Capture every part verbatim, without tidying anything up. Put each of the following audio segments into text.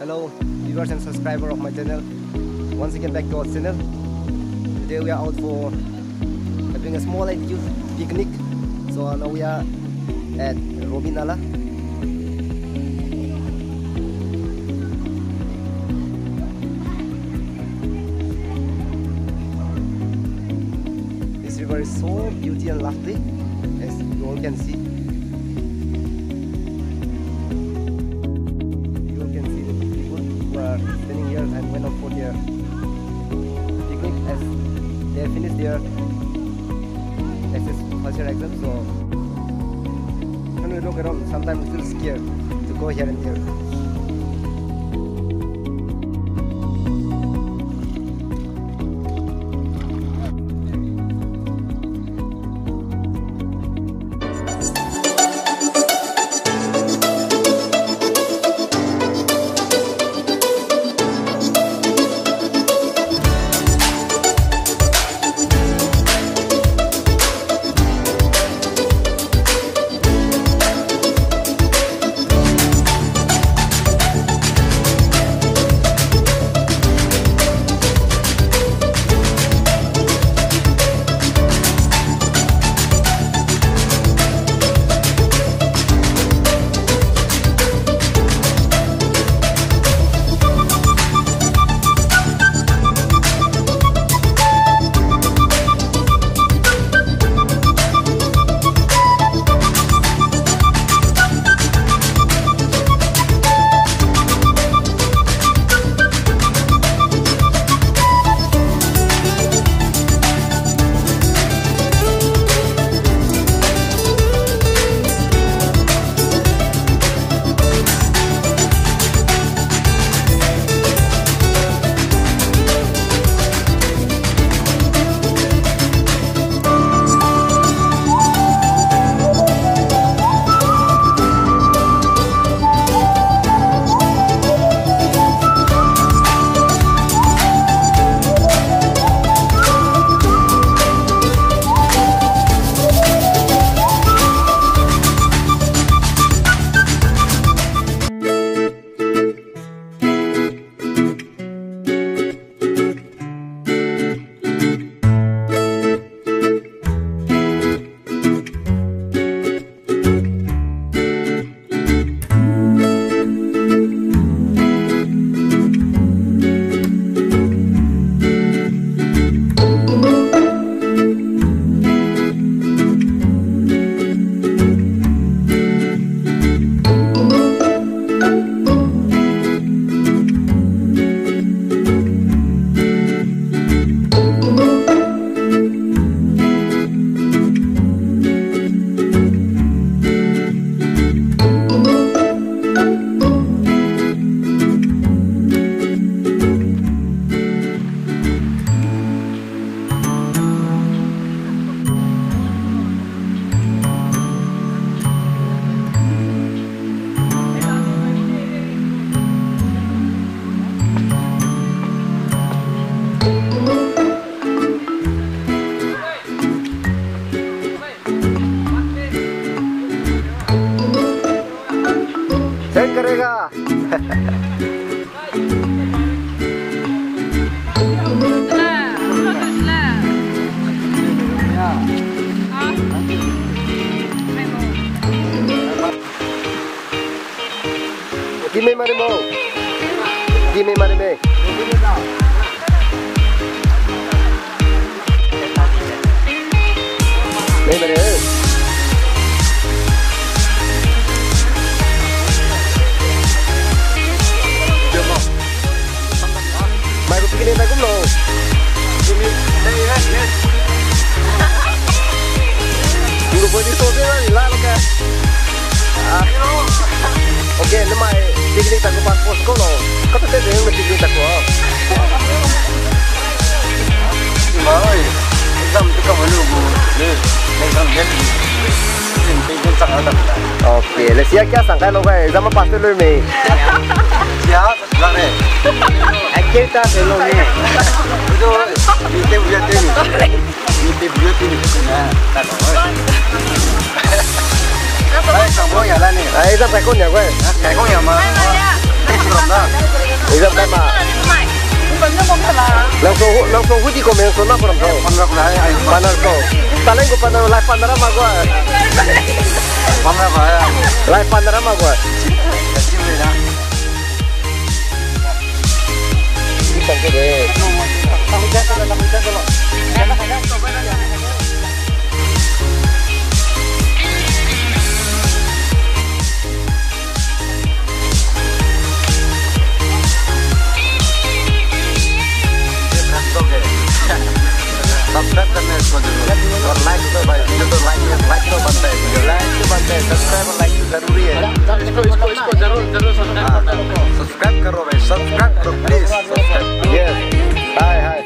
Hello, viewers and subscriber of my channel. Once again, back to our channel. Today we are out for having a small and cute picnic. So, uh, now we are at Robi Nala. This river is so beauty and lovely, as you all can see. You all can see the people who are standing here and went out for their picnic as they have finished their S S S first year exam. So when we look around, sometimes we feel scared to go here and there. Check करेगा। Ki mei mari mo. Ki mei mari mei. Mei mari. Mai gu picnic ta kum lo. Gu body so de la la ka. Ah. Okay, namai picnic ta gu pa post ko lo. Ka te de picnic ta ko. Mai, exam tu ka malu gu. Ne, exam ya. Okay, le sia kya sang kai lo kai, exam pass te lo me. Ya. Lare. Akhir ta se lo ni. Itu, itu buat ini. Itu buat ini. Nah, tak tahu. Ai, sang bo ya lah ni. Ai, sang kai kon ya, gue. Kai kon ya, ma. Ai, ma ya. Ram na. Exam kai ma. Langsong hu, langsong hu di comment so na program so. Panar ko. Talent ko panar, live panar ma ko. Live panar ma ko. Di pang ke de. Subscribe करना है इसको जरूर। और like तो भाई, video तो like, like तो बनता है, video like तो बनता है, subscribe और like तो जरूरी है। इसको, इसको, इसको जरूर, जरूर subscribe करना है। Subscribe करो भाई, subscribe करो, please, subscribe। Yes। Hi, hi।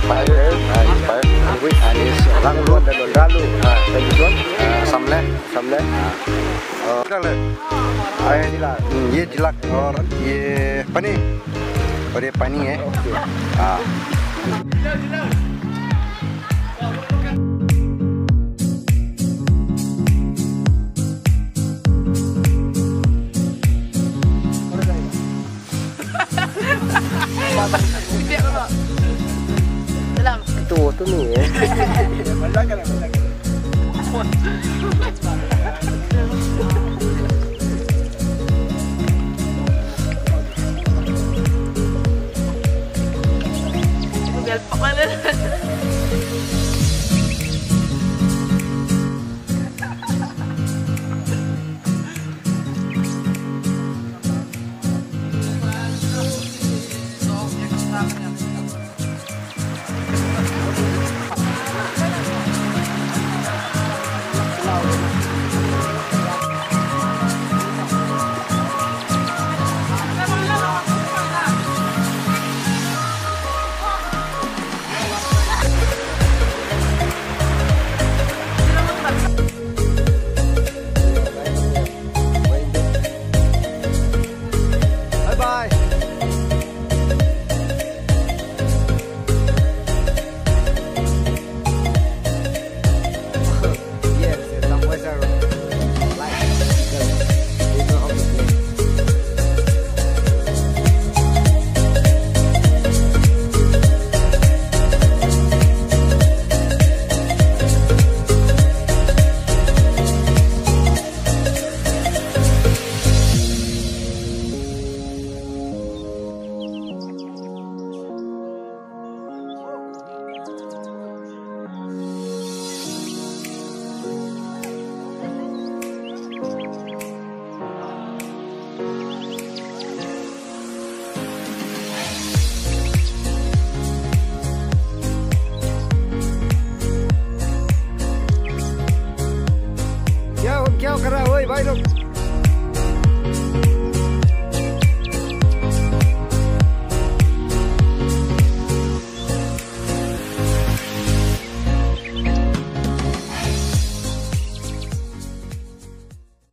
Hi, hi, hi। Hi, hi। Ralu, Ralu। Samle, samle। Ai, dila, ये तिलक और ये पनीर। और ये पनीर है। हाँ। Itu tu ni.